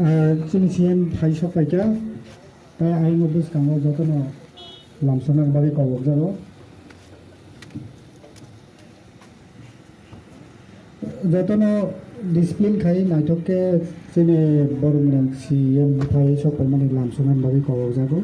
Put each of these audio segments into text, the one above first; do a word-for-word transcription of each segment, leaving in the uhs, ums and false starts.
Ah, chini C M phai sok paikha, tai ayang bwskango jotono lamsokna bagwi kobok jago. Jotono discipline khai naithok khe chini borok ni C M phai sok paimani lamsokna bagwi kobok jago.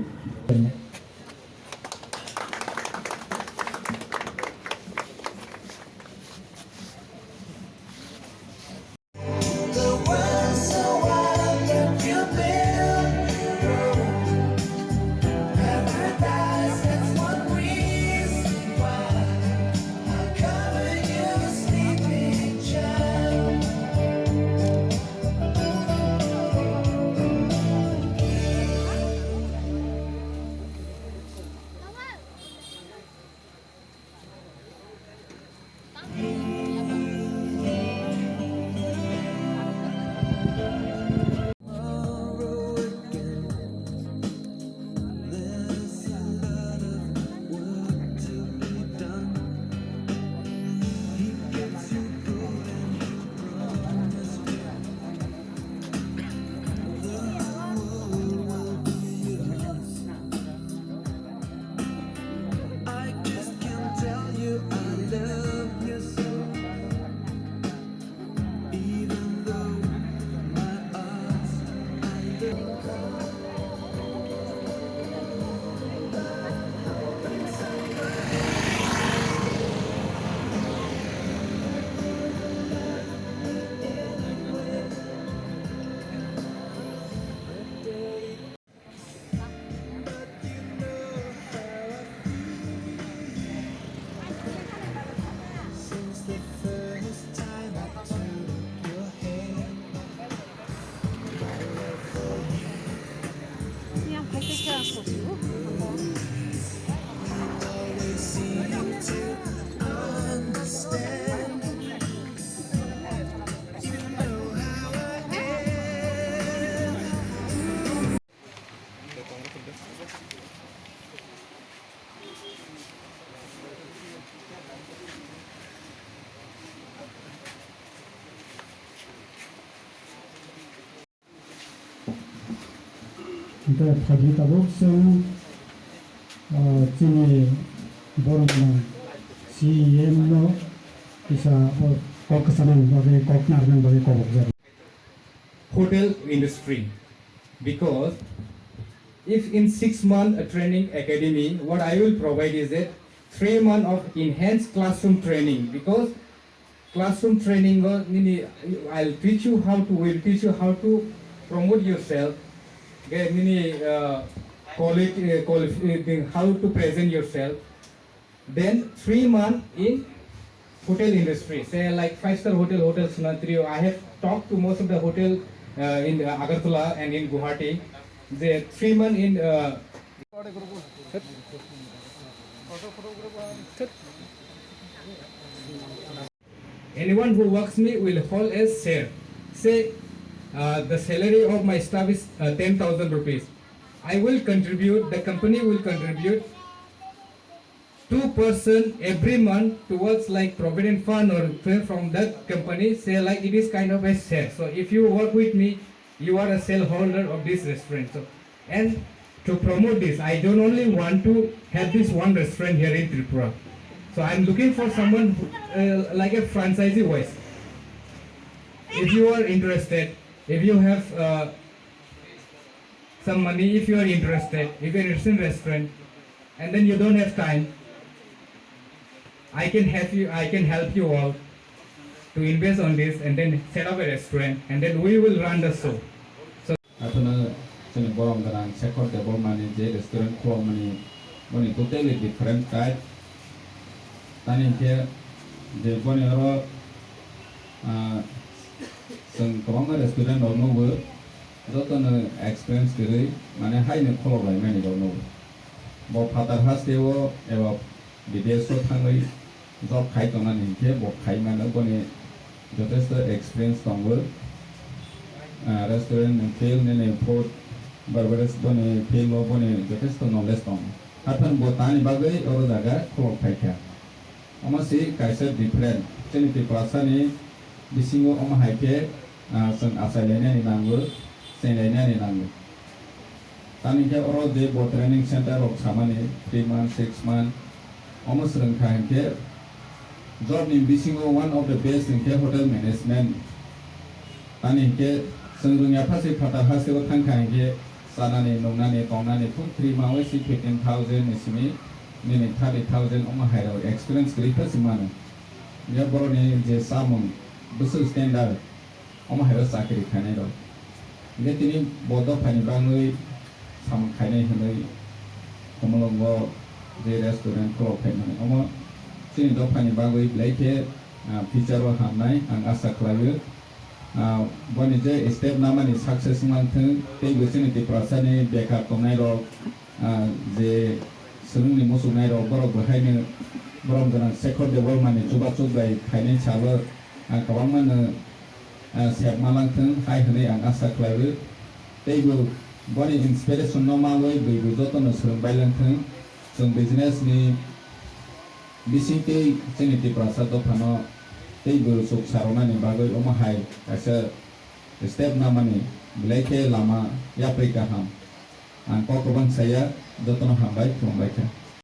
Hingke phaidi tabuk chwng, ah, chini borok no C E M no kisa o kok kwchanani bagwi, kok narwknani bagwi kobok jago. Hotel industry, because if in six month a training academy, what I will provide is that three month of enhanced classroom training, because classroom training o nini, I'll teach you how to, will teach you how to promote yourself, ge nini, uh, quality, uh, qualif-, uh, how to present yourself. Then three month in hotel industry, say like five star hotel, Hotel Sunatrio. I have talked to most of the hotel, uh, in, uh, Agartala and in Guwahati. The three month in, uh, anyone who works me will hold as share. Say, uh, the salary of my staff is, uh, ten thousand rupees. I will contribute, the company will contribute two percent every month towards like provident fund or pay from that company, say like it is kind of a share. So if you work with me, you are a shareholder of this restaurant. So, and to promote this, I don't only want to have this one restaurant here in Tripura. So I'm looking for someone who, uh, like a franchisee wise. If you are interested, if you have, uh, some money, if you are interested, if you're interested in restaurant, and then you don't have time, I can help you, I can help you out to invest on this and then set up a restaurant and then we will run the show. So, Athono chini borom gwnang Shekhar Debbarma ni je restaurant khulokmani boni totally different type. Tani hinkhe je boni oro, ah, chwng kwbangma restaurant rok nugo, jotono experience kwrwi mane haino khulok lai mani rok nugo. Bo phatar haste o eba bidesh o thangwi job khai tongnani hinkhe bo khai mano, boni jotesto experience tongo. Ah, restaurant ni field nini food beverage boni field o boni jotesto knowledge tongo. Haphang bo tani bagwi oro jaga khulok phaikha. Omo se kaisa different. Chini Tiprasa ni bisingo omo hai khe, ah, chwng achai lainani nango. Chenglainani nango. Tani khe oro je bo training center rok samani three month, six month, omo swrwng kha hinkhe job ni bisingo one of the best hinkhe hotel management. Tani hinkhe chwng rwngya phasi phatar hasteo thang kha hinkhe chanani, nungnani, tongnani phung three month wai si fifteen thousand ni simi nini thirty thousand omo hai rok experience kwrwi phasi mano. Hinkhe borokni je chamung bwswk standard, omo hai o chakri khainai rok. Hinkhe tini bo dophani bagwi samung khainai hinwi Khumulwngo je restaurant khulok phaimani, omo chini dophani bagwi belai khe, ah, future o hamnai ang asa khlaio. Ah, boni je step namani success wnglang thung, tei bo chini Tiprasani bekar tongnai rok, ah, je swrwngni muchungnai rok, borok bo haino borom gwnang Shekhar Debbarmani chubachu bai khainai salo, ah, kwbangma no, ah, sep ma lang thung hai hwnwi ang asa khlaio. Tei bo boni inspiration no mawi bwi bo joto no swrwng bai lang thung. Chwng business ni bising tei chini Tiprasa dophano tei bo chuk saroknani bagwi omo hai kaisa step namani belai khe lama yapri kaham. Ang kok kwbang saya, jotono hambai, khulumbai kha.